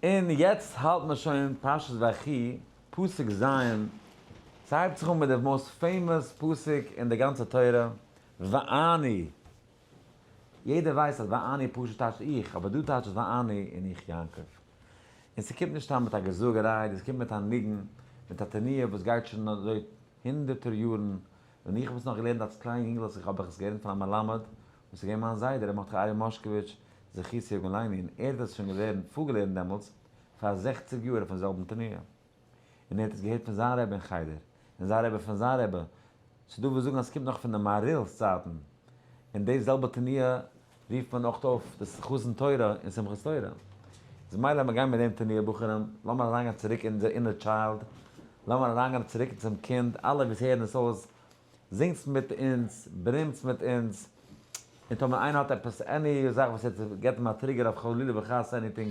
און יעצט האלט מען שוין פרשת ויחי, פסוק ז', ס'הייבט זיך אן מיט די most famous פסוק אין די גאנצע תורה, ואני. יעדער ווייסט אז ואני פשוט טייטשט איך, אבער דא טייטשט עס ואני און איך יעקב. און ס'קומט נישט סתם מיט א געזאגעריי, דאס קומט מיט א ניגון, מיט א תנועה וואס גייט שוין אזוי הונדערטער יארן, ווען איך האב עס נאך געלערנט אלס קליין יונגל האב איך עס געלערנט פון א מלמד וואס איז געווען מיין זיידע ר' מרדכי אריה מאשקאוויטש זכותו יגן עלינו, און ער האט עס שוין געלערנט, פארגעלערנט דעמאלטס פאר 60 יאר אויפן זעלבן תנועה. און ער האט עס געהערט פון זיין רבי אין חדר, און זיין רבי פון זיין רבי. ס'איז דא וואס זאגן אז ס'קומט נאך פון די מהרי"ל'ס צייטן. און די זעלבע תנועה רופט מען אויך אויף דאס חתן תורה און שמחת תורה. איז מילא מיר גייען מיט דעם תנועה בחורים, לאמיר אריינגיין צוריק אין אונזער inner child, לאמיר אריינגיין צוריק צום קינד, אלע וואס הערן עס אויס, זינגטס מיט אונז, ברומטס מיט אונז, און טאמער איינער האט עפעס any זאך וואס ער געבט אים א trigger אויף חלילה וחס anything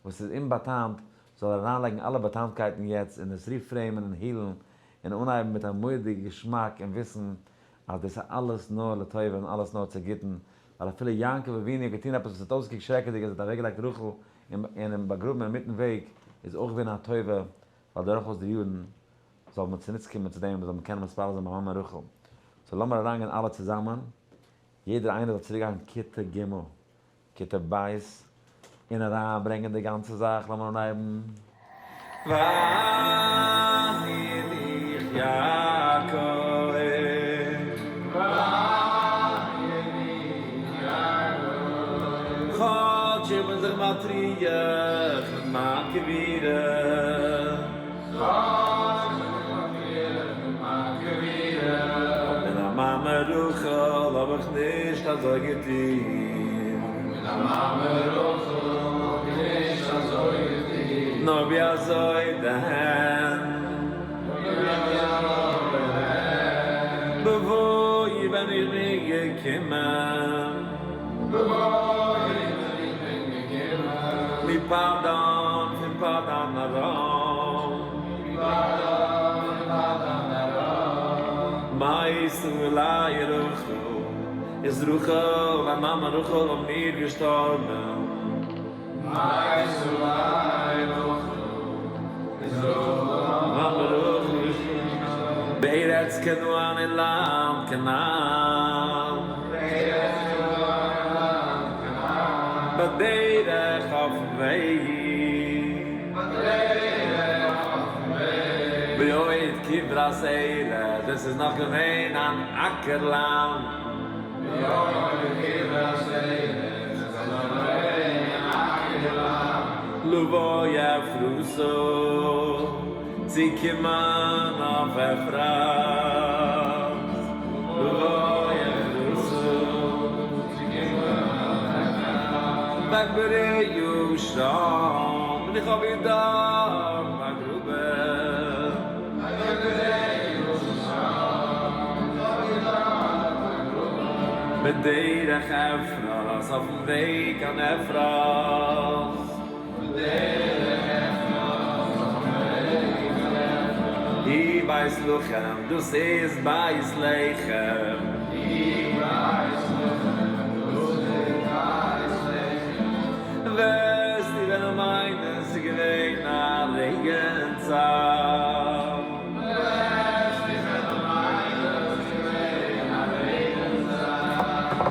וואס איז אומבאטאמט, זאל ער אריינלייגן אלע באטאמטקייטן יעצט און עס reframe ען און heal ן, און אנהייבן מיט א מורא'דיגע געשמאק און וויסן אז דאס איז אלעס נאר לטובה און אלעס נאר צו גוטן, ווייל אפילו יעקב אבינו האט געטון עפעס וואס האט אויסגעקוקט שרעקעדיג אז ער האט אוועקגעלייגט רחל און אים באגראבן אינמיטן וועג, איז אויך געווען א טובה, ווייל דורכאויס די יארן זאל מען צוניץ קומען צו דעם, זאל מען קענען מתפלל זיין ביי מאמע רחל. so לאמיר אריינגיין אלע צוזאמען, יעדער איינער זאל צוריק גיין כיתה ג', כיתה ב', און אריינברענגען די גאנצע זאך, לאמיר אנהייבן. ואני איך יעקב. ואני איך יעקב. כאטש איך בין זיך מטריח מיט מיין קבירה. כאטש איך בין זיך מטריח מיט מיין קבירה. מיט א מאמע רחל האב איך נישט אזוי געטון. מיט א מאמע רחל האב איך נישט אזוי געטון. נאר ווי אזוי דען? נאר ווי אזוי דען? בבואי ווען איך בין געקומען. בבואי ווען איך בין געקומען. מפדן פון פדן ארם. מפדן פון פדן ארם. מייסטו אלי רחל, איז רחל, מיין מאמע רחל אויף מיר געשטארבן. מייסטו אלי רחל, איז רחל, מאמע רחל געשטארבן. בארץ כנען אין לאנד כנען. בארץ כנען אין לאנד כנען. בדרך אויפן וועג. בדרך אויפן וועג. בעוד קברת ארץ, עס איז נאך געווען אן אקערלאנד. בעוד קברת ארץ, עס איז נאך געווען אן אקערלאנד. לבוא אפרתא, צו קומען אויף אפרת. לבוא אפרתא, צו קומען אויף אפרת. ואקברהו שם, און איך האב איר דארט באגראבן. ואקברהו שם, און איך האב איר דארט באגראבן. בדרך אפרת, אויפן וועג קיין אפרת. בדרך אפרת, אויפן וועג קיין אפרת. היא בית לחם, דאס איז בית לחם. היא בית לחם, דאס איז בית לחם. וועסטו וועלן מיינען ס'איז געווען א רעגן צייט. וועסטו וועלן מיינען ס'איז געווען א רעגן צייט.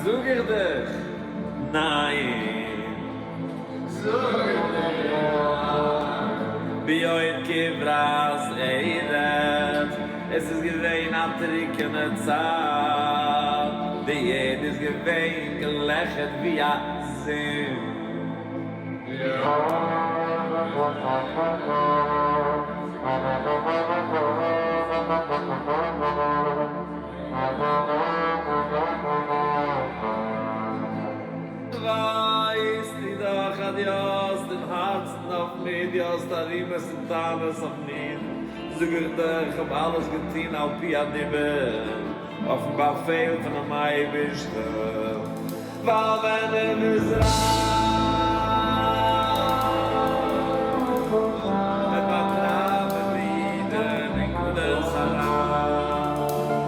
זאג איך דיך, ניין. זאג איך דיך, ניין. בעוד קברת ארץ, עס איז געווען א טרוקענע צייט, די ערד איז געווען געלעכערט ווי א זון. ווייסטו דאך אז דו האסט אין הארצן אויף מיר, דו האסט תרעומות און טענות אויף מיר, זאג איך דיך, איך האב אלעס געטון על פי הדיבור, אויפן באפעל פונעם אייבערשטן, ווייל ווען ער איז רייך וועט באטרייבן די אידן אין גלות אריין,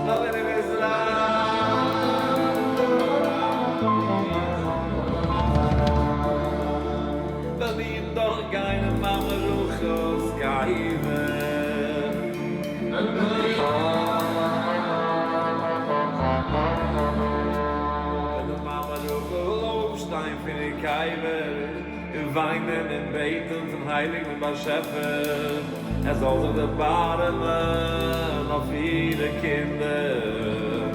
ווייל ווען ער איז רייך וועט באטרייבן די אידן. וועלן די אידן דארט. דורכגיין אין מאמע רחל'ס קבר. וועט די מאמע רחל אויפשטיין פון איר קבר און וויינען און בעטן צום הייליגן באשעפער ער זאל זיך דערבארעמען אויף אירע קינדער,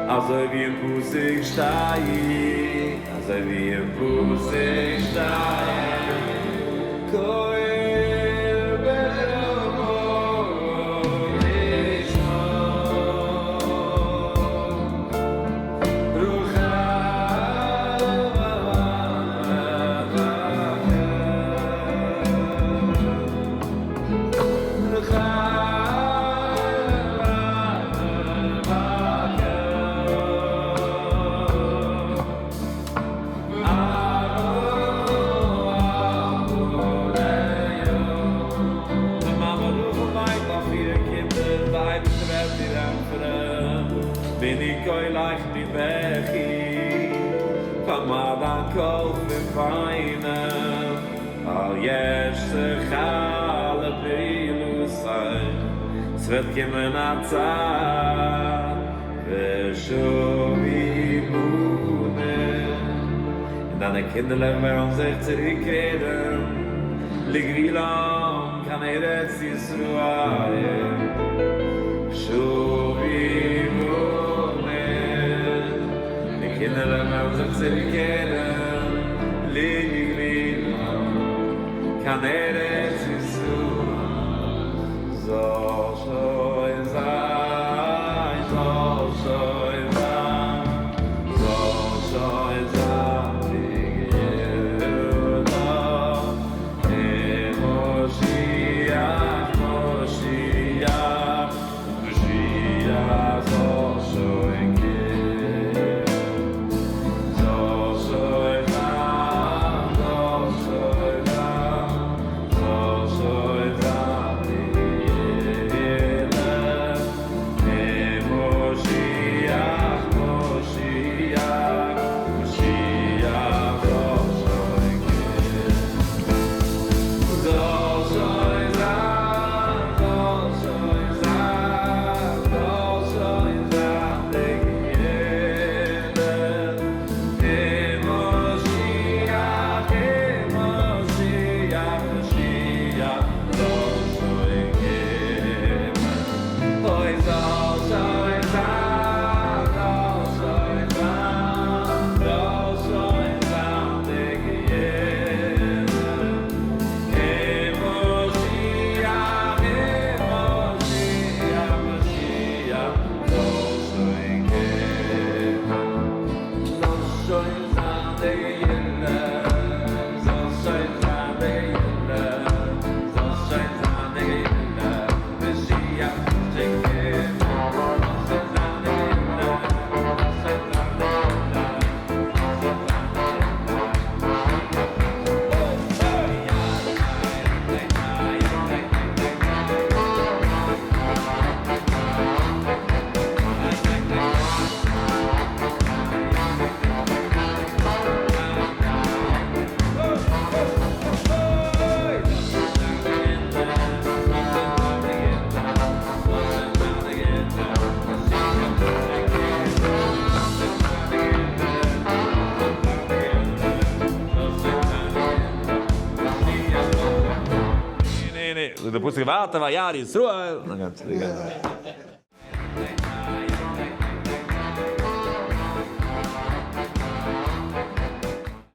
אזוי ווי אין פסוק שטייט, אזוי ווי אין פסוק שטייט, קול ברמה נשמע, רחל די מאמע רחל וויינט אויף אירע קינדער, די אייבערשטער וועט איר ענטפערן, מנעי קולך מבכי, פארמייד דיין קול פון וויינען, ווייל יש שכר לפעולתך, ס'וועט קומען א צייט ושבו בנים, און דיינע קינדערלעך וועלן זיך צוריקקערן לגבולם קיין ארץ ישראל. ושבו בנים, די קינדערלעך וועלן זיך צוריקקערן לגבולם קיין ארץ ישראל. זאל שוין זיין, זאל שוין זיין, זאל שוין זיין די גאולה, און משיח, משיח, משיח זאל שוין קומען. זאל שוין זיין, זאל שוין זיין, זאל שוין זיין די גאולה, און משיח, משיח, משיח זאל שוין קומען. זאל שוין זיין, זאל שוין זיין, זאל שוין זיין די גאולה, און משיח, און משיח, משיח זאל שוין קומען. אוי זאל שוין זיין, זאל שוין זיין, זאל שוין זיין די גאולה, און משיח, און משיח, משיח זאל שוין קומען. זאל שוין זיין די גאולה, זאל שוין זיין די גאולה, זאל שוין זיין די גאולה, משיח זאל שוין קומען. זאל שוין זיין די גאולה, זאל שוין זיין די גאולה, זאל שוין זיין די גאולה, משיח זאל שוין. זאגט דער פסוק ווייטער וירא ישראל.